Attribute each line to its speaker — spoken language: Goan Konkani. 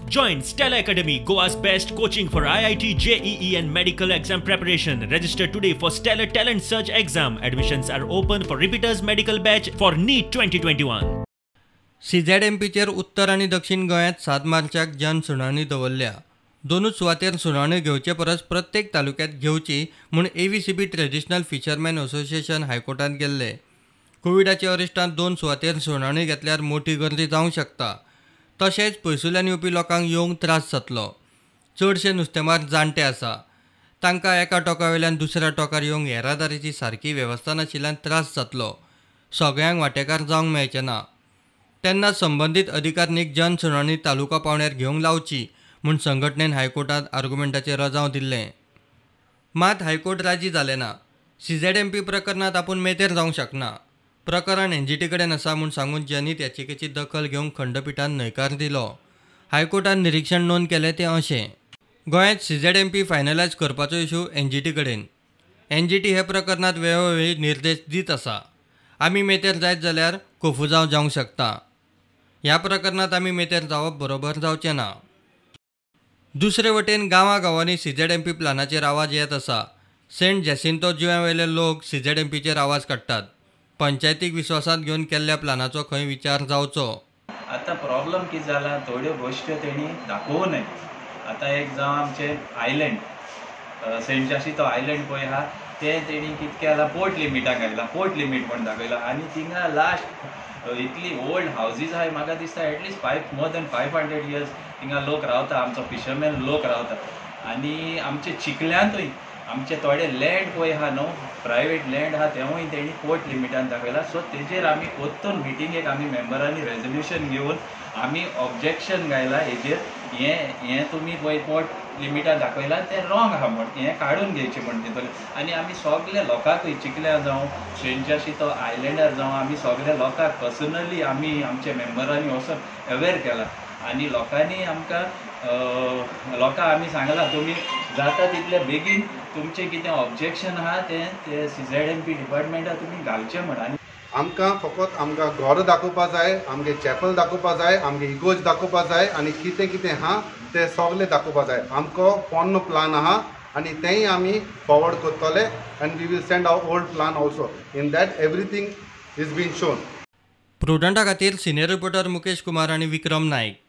Speaker 1: Join Stellar Academy, Goa's best coaching for IIT, JEE and medical exam preparation. Register today for Stellar Talent Search exam. Admissions are open for repeaters medical batch for NEET 2021.
Speaker 2: सीझेडएमपीचेर उत्तर आनी दक्षिण गोंयांत 7 मार्चाक जन सुनावणी दवरल्या. दोनूच सुवातेर सुनावणी घेवचे परस प्रत्येक तालुक्यांत घेवची म्हूण एव्हीसीबी ट्रेडिशनल फिशरमॅन असोसिएशन हायकोर्टांत गेल्ले. कोविडाच्या अरिश्टांत 2 सुवातेर सुनावणी घेतल्यार मोठी गर्दी जावंक शकता. तशेंच पयसुल्ल्यान येवपी लोकांक येवंक त्रास जातलो. चडशे नुस्तेमार जाणटे आसा, तांकां एका टोका वयल्यान दुसऱ्या टोकार येवंक येरादारीची सारकी वेवस्था नाशिल्ल्यान त्रास जातलो. सगळ्यांक वांटेकार जावंक मेळचें ना. तेन्ना संबंदीत अधिकारणीक जन सुनावणी तालुका पावंड्यार घेवंक लावची म्हूण संघटनेन हायकोर्टांत आर्गुमेंटाचेर रजांव दिल्लें. मात हायकोर्ट राजी जालें ना. सीझेडएमपी प्रकरणांत आपूण मेतेर जावंक शकना, प्रकरण एनजीटी कडेन आसा म्हूण सांगून जनहीत याचिकेची दखल घेवंक खंडपिठान न्हयकार दिलो. हायकोर्टान निरिक्षण नोंद केलें तें अशें: गोंयांत सीझेडएमपी फायनलायज करपाचो इशू एनजीटी कडेन. एनजीटी हे प्रकरणांत वेळोवेळी निर्देश दीत आसा. आमी मेतेर जायत जाल्यार कोफुजांव जावंक शकता. ह्या प्रकरणांत आमी मेतेर जावप बरोबर जावचें ना. दुसरे वटेन गांवागांवांनी सीझेडएमपी प्लानाचेर आवाज येत आसा. सेंट जेसिंतो जुंव्या वयले लोक सीझेडएमपीचेर आवाज काडटात. पंचायतीक विस्वासांत घेवन केल्ल्या प्लानाचो खंय विचार जावचो.
Speaker 3: आतां प्रॉब्लम कितें जाला, थोड्यो गोश्ट्यो तेणी दाखोवं न्हय. आतां एक जावं आमचें आयलँड, सेंट जासिंतो आयलँड पळय आहा, तें तेणी कितें केलां, पोर्ट लिमिटाक घातलां, पोर्ट लिमीट म्हूण दाखयलां. आनी थिंगा लास्ट इतली ओल्ड हावजीस आहाय, म्हाका दिसता एटलिस्ट मोर दॅन 500 इयर्स थिंगा लोक रावता, आमचो फिशरमॅन लोक रावता. आनी आमचे चिखल्यांतूय आमचे थोडे लँड पळय आहा न्हू, प्रायवेट लँड आहा, तेवूय तेणी पोर्ट लिमिटान दाखयला. सो तेजेर आमी परतून मिटिंगेक आमी मेंबरांनी रेजोल्युशन घेवन आमी ऑब्जेक्शन घायला हेजेर. हें तुमी पळय पोर्ट लिमिटान दाखयला तें रॉंग आहा म्हण, हें काडून घेवचें म्हण तितूंतलें. आनी आमी सगल्या लोकांकूय, चिखल्या जावं सेंट जासिंतो आयलँडार जावं, आमी सगल्या लोकांक पर्सनली आमी आमच्या मेंबरांनी वचोन अवेर केला. आनी लोकांनी आमकां लोकांक आमी सांगलां, तुमी जाता तितले बेगीन तुमचें कितें ऑब्जेक्शन आहा तें ते सीझेडएमपी डिपार्टमेंटाक तुमी घालचें म्हण. आनी
Speaker 4: आमकां फकत आमकां घर दाखोवपा जाय, आमगे चॅपल दाखोवपा जाय, आमगे इगोर्ज दाखोवपा जाय आनी कितें कितें आहा तें सगळें दाखोवपा जाय. आमकां पोन्नो प्लान आहा आनी तेंय आमी फॉरवर्ड करतले आनी we will send our old plan also. In that everything is been shown.
Speaker 2: प्रुडंटा खातीर सिनियर रिपोर्टर मुकेश कुमार आनी विक्रम नायक.